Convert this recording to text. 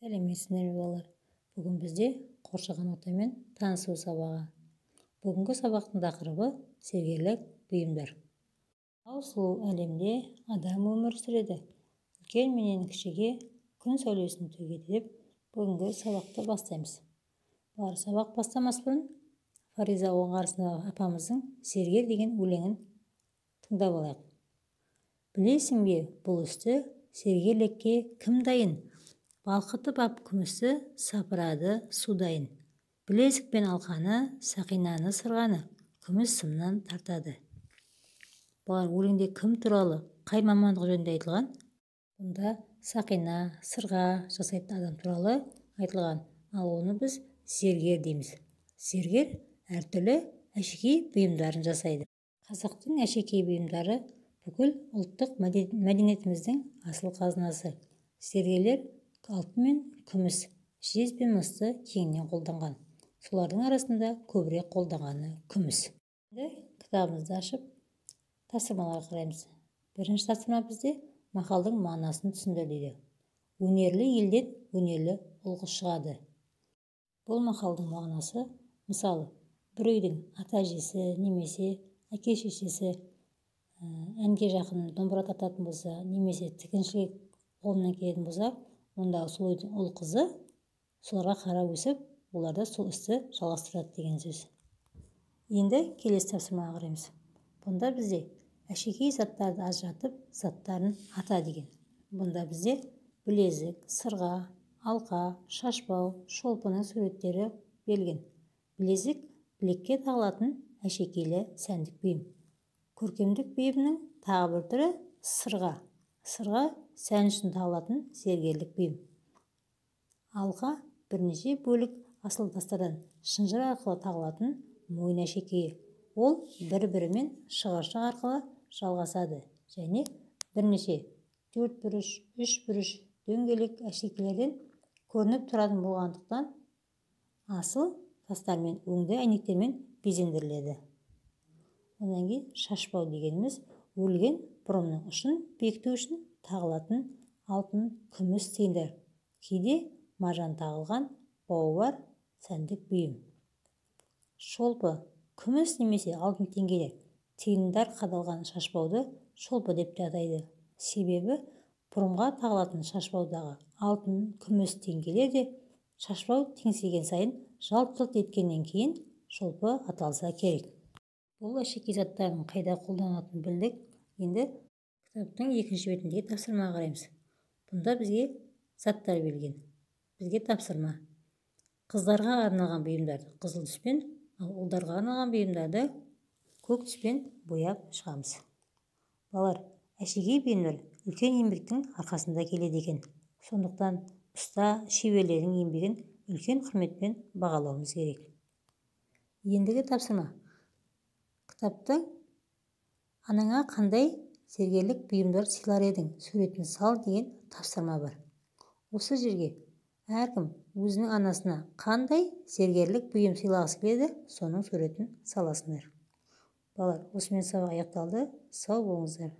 Сәлеметсіздер ме, балалар! Бүгін бізде қоршаған ортамен танысу сабағы. Бүгінгі сабақтың тақырыбы – зергерлік бұйымдар. Мынау сұлу әлемде адам өмір сүреді, үлкен менен кішіге күн сәулесін төгеді деп бүгінгі сабақты бастаймыз. Балалар, сабақ бастамас бұрын Фариза Оңғарсынова апамыздың «Зергер» деген өлеңін тыңдап алайық. Білесің бе бұл істі, зергерлікке кім дайын? Балқытып ап күмісті, сапырады судайын. Білезік пен алқаны, сақинаны, сырғаны күміс сымнан тартады. Балалар, өлеңде кім туралы, қай мамандық жөнінде айтылған? Бұнда сақина, сырға жасайтын адам туралы айтылған. Ал оны біз зергер дейміз. Зергер әртүрлі әшекей бұйымдарын жасайды. Қазақтың әшекей бұйымдары – бүкіл ұлттық мәдениетіміздің асыл қазынасы. Зергерлер алтын мен күміс, жез бен мысты кеңінен қолданған. Солардың арасында көбірек қолданғаны – күміс. Енді кітабымызды ашып, тапсырмаларға қараймыз. Бірінші тапсырма бізде «Мақалдың мағынасын түсіндір» дейді. «Өнерлі елден өнерлі ұл қыз шығады». Бұл мақалдың мағынасы: мысалы, бір үйдің ата әжесі немесе әке шешесі әнге жақын, домбыра тартатын болса немесе тігіншілік қолынан келетін болса, онда сол үйдің ұл қызы соларға қарап өсіп, олар да сол істі жалғастырады деген сөз. Енді келесі тапсырмаға қараймыз. Бұнда бізде «Әшекей заттарды ажыратып, заттарын ата» деген. Бұнда бізде білезік, сырға, алқа, шашбау, шолпының суреттері берілген. Білезік – білекке тағылатын әшекейлі сәндік бұйым. Көркемдік бұйымның тағы бір түрі – сырға. Сырға – сән үшін тағылатын зергерлік бұйым. Алқа – бірнеше бөлік асыл тастардан шынжыр арқылы тағылатын мойын әшекейі. Ол бір бірімен шығыршық арқылы жалғасады және бірнеше төрт бұрыш, үш бұрыш, дөңгелек әшекейлерден көрініп тұратын болғандықтан, асыл тастармен, өңді әйнектермен безендіріледі. Одан кейін шашбау дегеніміз – өрілген бұрымның ұшын бекіту үшін тағылатын алтын, күміс тиындар, кейде маржан тағылған бауы бар сәндік бұйым. Шолпы – күміс немесе алтын теңгелер, тиындар қадалған шашбауды шолпы деп те атайды. Себебі бұрымға тағылатын шашбаудағы алтын, күміс теңгелер де шашбау теңсеген сайын жалт-жұлт еткеннен кейін шолпы аталса керек. Бұл әшекей заттардың қайда қолданылатынын білдік. Енді кітаптың екінші бетіндегі тапсырмаға қараймыз. Бұнда бізге заттар берілген. Бізге тапсырма: қыздарға арналған бұйымдарды қызыл түспен, ал ұлдарға арналған бұйымдарды көк түспен бояп шығамыз. Балалар, әшекей бұйымдар үлкен еңбектің арқасында келеді екен. Сондықтан ұста шеберлердің еңбегін үлкен құрметпен бағалауымыз керек. Ендігі тапсырма: кітаптың «Анаңа қандай зергерлік бұйымдар сыйлар едің, суретін сал» деген тапсырма бар. Осы жерге әркім өзінің анасына қандай зергерлік бұйым сыйлағысы келеді, соның суретін саласыңдар. Балалар, осымен сабақ аяқталды. Сау болыңыздар!